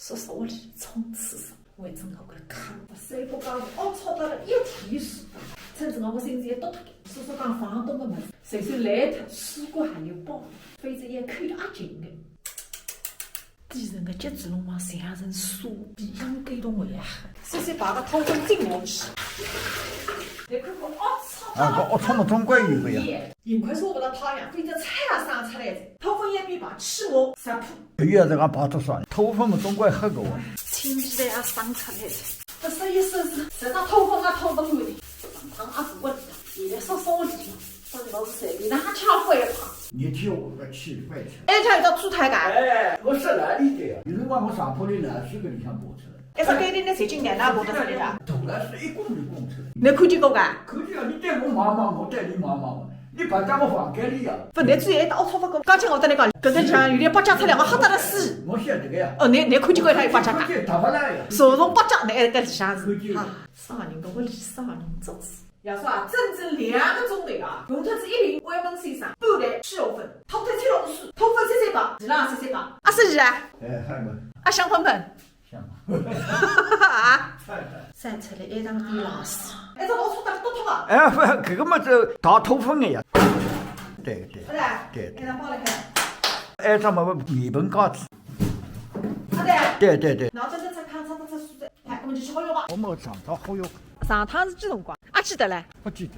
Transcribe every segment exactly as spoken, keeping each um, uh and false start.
叔叔屋里冲厕所，为仔我个炕，三不讲二，龌龊得了一塌糊涂。趁仔我个心情也多脱点，叔叔讲房东个物事，随手来一脱，书馆还有包，反正也看得阿近个。底层个结子弄房像人沙，比养狗都还要黑。叔叔把个通风进下去，来看看龌龊得了。啊，搿龌龊么总归有个呀。幸亏晒勿到太阳，反正菜也生出来了，通风一边排，起码十铺。 哎呀，这个排多少呢？头发么总归黑个哦。亲戚的也生出来了。搿说一说是，实在头发也头发干的，上趟也是我的，现在少少的，到底老是谁？你那还吃好一趟。你替我个气坏去。哎，他有到猪胎干？哎，我是哪里的呀？有辰光我上铺里老师搿里向爬出来。哎，啥概念？那谁进来那爬得出来的？头老师一拱就拱出来。你看见过个？看见啊，你对我望望，我对你望望嘛。 你爬到我房间里呀？勿，侬最爱到龌龊勿过，刚才我跟侬讲，搿个里向有点八家出来，我吓得了死。我晓得个呀。哦，侬侬看见过伊拉有八家啊？看见，踏勿来呀。坐上八家，侬还搿里向是？看见。啊，啥人搿个里啥人做事？爷叔啊，整整两个钟头啊，用脱仔一瓶威猛先生，半袋洗头粉，脱脱七龙水，头粉洗洗白，地浪洗洗白。啊，是啊。哎，还没。啊，香喷喷。 啊？晒出来一张地老师。哎，这老鼠打得多痛啊！哎，勿，搿个么子大头风的呀。对对对对。哎，那包了开。哎，这么面盆盖子。啊，对。对对对。然后这这这看，这这这这，哎，我们就去好用吧。我们上趟好用。上趟是几辰光？啊，记得嘞。不记得。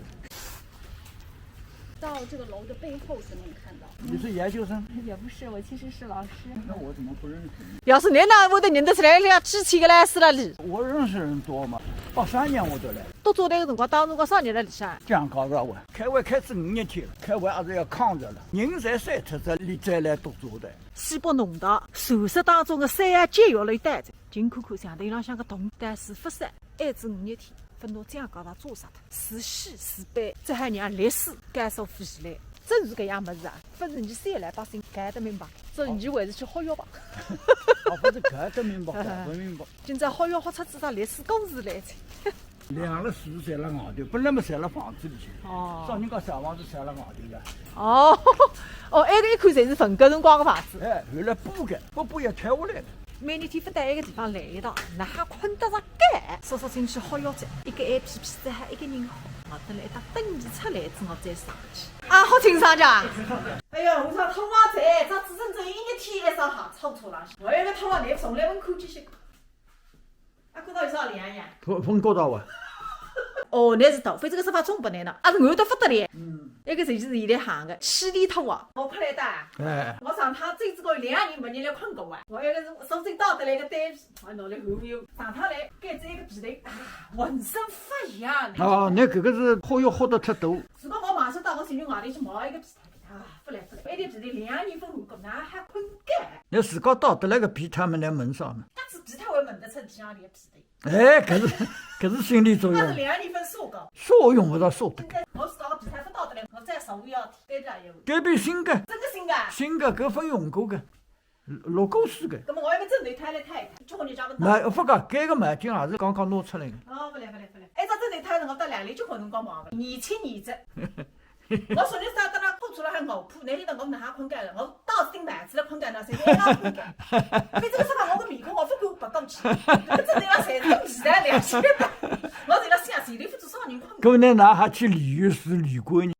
到这个楼的背后是能看到。你是研究生？也不是，我其实是老师。那我怎么不认识你？要是侬哪会得认得出来了，之前个老师了哩？我认识人多嘛，八三年我就来了。读早台个辰光，当辰光啥人辣里向？讲高潮啊，开会开仔五日天了，开会还是要抗着了，人侪散脱仔，你再来读早台。西北农大，传说当中的三样解药了一带子，近看看像头浪向个铜，但是勿是，挨仔五日天。 勿拿讲高潮做啥的，是喜是悲，只好让历史告诉未来。真是搿样物事啊，勿是你三老百姓搞得明白，所以你还是去好药吧。哦，勿是搞得明白，搞勿明白。今朝好药好出仔只历史故事来着。两个树侪辣外头，本来么侪辣房子里向，哦。啥人家小房子侪辣外头个。哦，哦，埃个一看侪是文革辰光个房子。哎，后来补个，勿补也拆下来了。每日天勿到埃个地方来一趟，哪哈困得着？ 哎，叔叔进去好要紧，一个A P P只好一个人好，我等了一搭等伊出来，正好再上去。啊，好清爽家。哎呀，我说通话仔，这只剩只一日天一双鞋，臭臭浪向。我一个通话，你从来没看见些。啊，看到有啥两样？分分过到啊。哦，那是倒，反正个说法总不能了，啊，是我都不得了。嗯。那个就是现在行的，七里头啊。我快来打。哎。我上趟最这个两年没人来困过啊，我那个是手机到得来个单。 哎，拿来换换。上趟来，盖仔一个被头，啊，浑身发痒。哦，侬搿个是好药好得太多。如果我马上到我寻外头去买一个被头，啊，勿来勿来，一点被头两年勿换过，哪还困觉？侬自家带得来个被头么，侬问啥呢？但是被头还闻得出像侬个被头。哎，搿是，搿是心理作用。那是两年份收过。收用勿着收得个。我自家个被头勿带得来，我再收一要，对勿啦？有。搿边新个。真个新个？新个，搿份用过个。 落过水个。那么我要个枕头套来套一套，就我就找不到。没，勿讲，搿个毛巾也是刚刚拿出来个。哦，勿来勿来勿来。哎，这枕头套是我到两里结婚辰光买个，二千二折。我昨日早到那铺出来还熬铺，那里头我哪哈困觉了？我到顶板子了困觉呢，谁让我困觉？你这个说法，我个面孔我勿敢白讲起，搿个枕头浪侪是皮蛋两千的，我在那想，谁都勿知啥人困觉。搿侬哪哈去旅游是旅馆呢？